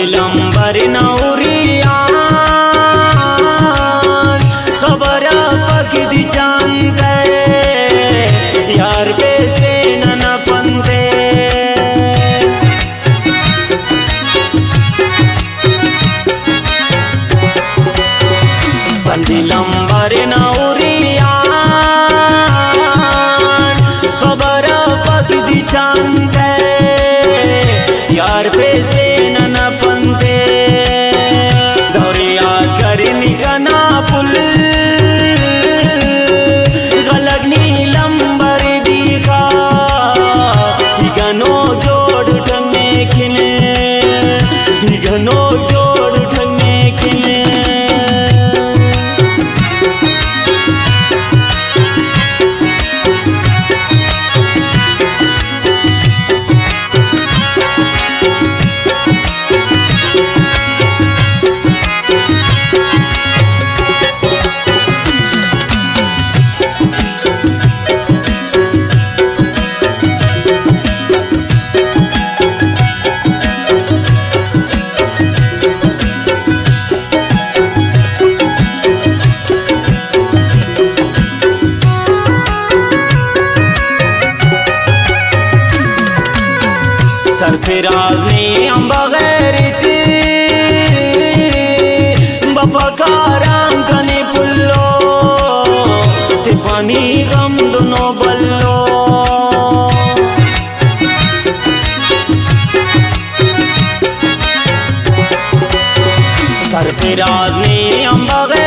لمبر نوریان خبر فقد چانتے، یار پیستے نن پنتے۔ بندی لمبر نوریان خبر فقد چانتے، یار پیستے نن پنتے۔ دور یاد کرنی کنا پل، غلگ نی لمبر دیکھا، ای گنو جوڑ ٹھنے کھنے، ای گنو جوڑ ٹھنے کھنے۔ سرفراز نے ہم بغیر چی بفا کاراں کنے پلو، تفانی غم دنو بلو۔ سرفراز نے ہم بغیر